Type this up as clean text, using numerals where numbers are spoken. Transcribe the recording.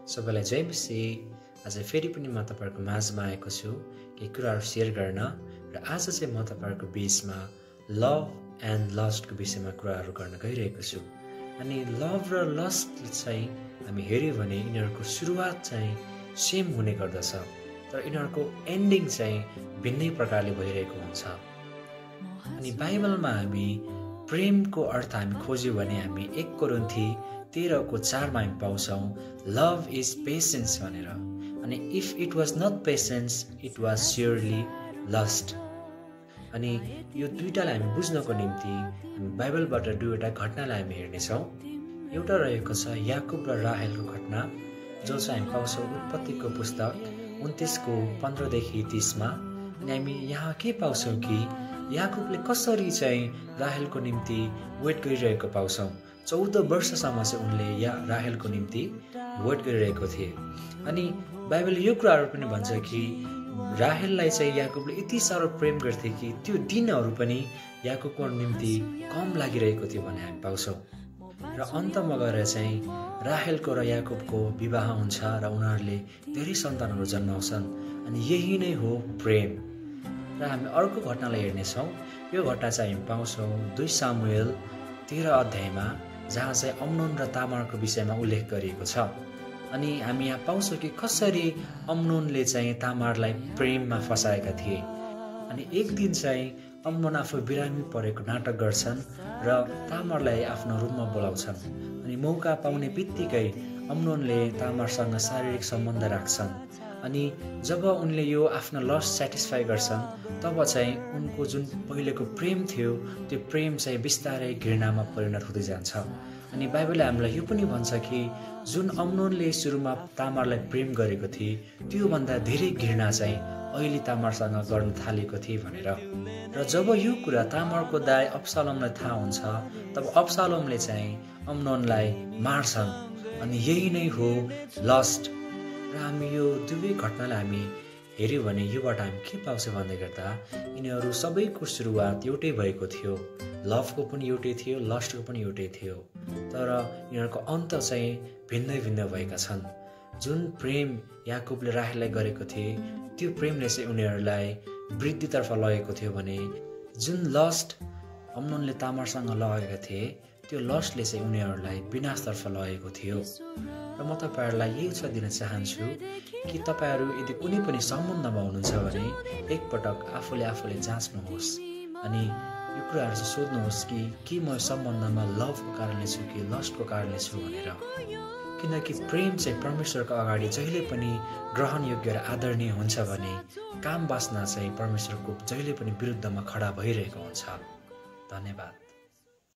सबैलाई जय मसीह। आज फेरि पनि म तपाईहरुको माझमा आएको छु केही कुराहरु शेयर गर्न र आज चाहिँ म तपाईहरुको बीचमा लभ एन्ड लस्टको विषयमा कुराहरु गर्न गइरहेको छु। अनि लभ र लस्ट चाहिँ हामी हेर्यौं भने यिनीहरुको सुरुवात चाहिँ सेम हुने गर्दछ, तर यिनीहरुको एन्डिङ चाहिँ भिन्नै प्रकारले भइरहेको हुन्छ। अनि बाइबलमा हामी प्रेमको अर्थ हामी खोज्यौं भने हामी 1 कोरिन्थी 13:4 मा हामी पाउँछौं लभ इज पेशेन्स भनेर। अनि if it was not patience it was surely lost. अनि यो दुईटालाई हामी बुझ्नको निम्ति हामी बाइबलबाट दुईवटा घटनालाई हामी हेर्नेछौँ। एउटा रहेको छ याकुब र राहेलको घटना, जो चाहिँ हामी पाउँछौँ उत्पत्तिको पुस्तक 29:15 देखि 30 मा। अनि हामी यहाँ के पाउँछौँ कि याकुबले कसरी चाहिँ राहेलको निम्ति वेट गरिरहेको पाउँछौँ। 14 वर्षसम्म चाहिँ उनले राहेलको निम्ति वेट गरिरहेको थिए। अनि बाइबलले यो कुराहरु पनि भन्छ कि राहेललाई चाहिँ याकुबले यति साह्रो प्रेम गर्थे कि त्यो दिनहरु पनि याकुबको निम्ति कम लागिरहेको थियो भन्ने हामी पाउँछौँ। र अन्तमा गएर चाहिँ राहेलको र याकुबको विवाह हुन्छ र उनीहरूले धेरै सन्तानहरु जन्माउँछन्। अनि यही नै हो प्रेम। र हामी अर्को घटनालाई हेर्नेछौँ। यो घटना चाहिँ हामी पाउँछौँ 2 सामुएल 13 अध्यायमा, जहाँ चाहिँ अम्नोन र तामारको विषयमा उल्लेख गरिएको छ। अनि हामी यहाँ पाउँछौँ कि कसरी अम्नोनले चाहिँ तामारलाई प्रेममा फसाएका थिए। अनि एक दिन चाहिँ अम्नोन आफू बिरामी परेको नाटक गर्छन् र तामारलाई आफ्नो रुममा बोलाउँछन्। अनि मौका पाउने बित्तिकै अम्नोनले तामारसँग शारीरिक सम्बन्ध राख्छन्। अनि जब उनले यो आफ्नो लस्ट सेटिस्फाई गर्छन्, तब चाहिँ उनको जुन पहिलेको प्रेम थियो त्यो प्रेम चाहिँ बिस्तारै घृणामा परिणत हुँदै जान्छ। अनि बाइबलले हामीलाई यो पनि भन्छ कि जुन अम्नोनले सुरुमा तामारलाई प्रेम गरेको थिए त्यो भन्दा धेरै घृणा चाहिँ अहिले तामारसँग गर्न थालेको थिए भनेर। र जब यो कुरा तामारको दाइ अब्सालोमलाई थाहा हुन्छ, तब अब्सालोमले चाहिँ अम्नोनलाई मार्छन्। अनि यही नै हो लस्ट। र हामी यो दुवै घटनालाई हामी हेर्यौं भने योबाट हामी के पाउँछौं भन्दै गर्दा यिनीहरू सबैको सुरुवात एउटै भएको थियो। लभको पनि एउटै थियो, लस्टको पनि एउटै थियो, तर यिनीहरूको अन्त चाहिँ भिन्दै भिन्न भएका छन्। जुन प्रेम याकुबले राहेललाई गरेको थिए त्यो प्रेमले चाहिँ उनीहरूलाई वृद्धितर्फ लगेको थियो भने जुन लस्ट अम्नोनले तामारसँग लगाएका थिए त्यो लस्टले चाहिँ उनीहरूलाई विनाशतर्फ लगेको थियो। र म तपाईहरुलाई यही उत्साह दिन चाहन्छु कि तपाईहरु यदि कुनै पनि सम्बन्धमा हुनुहुन्छ भने एकपटक आफूले जाँच्नुहोस् अनि यो कुराहरु चाहिँ सोध्नुहोस् कि के म सम्बन्धमा लभको कारणले छु कि लस्टको कारणले छु भनेर। किनकि प्रेम चाहिँ परमेश्वरको अगाडि जहिले पनि ग्रहणयोग्य र आदरणीय हुन्छ भने काम वासना चाहिँ परमेश्वरको जहिले पनि विरुद्धमा खडा भइरहेको हुन्छ। धन्यवाद।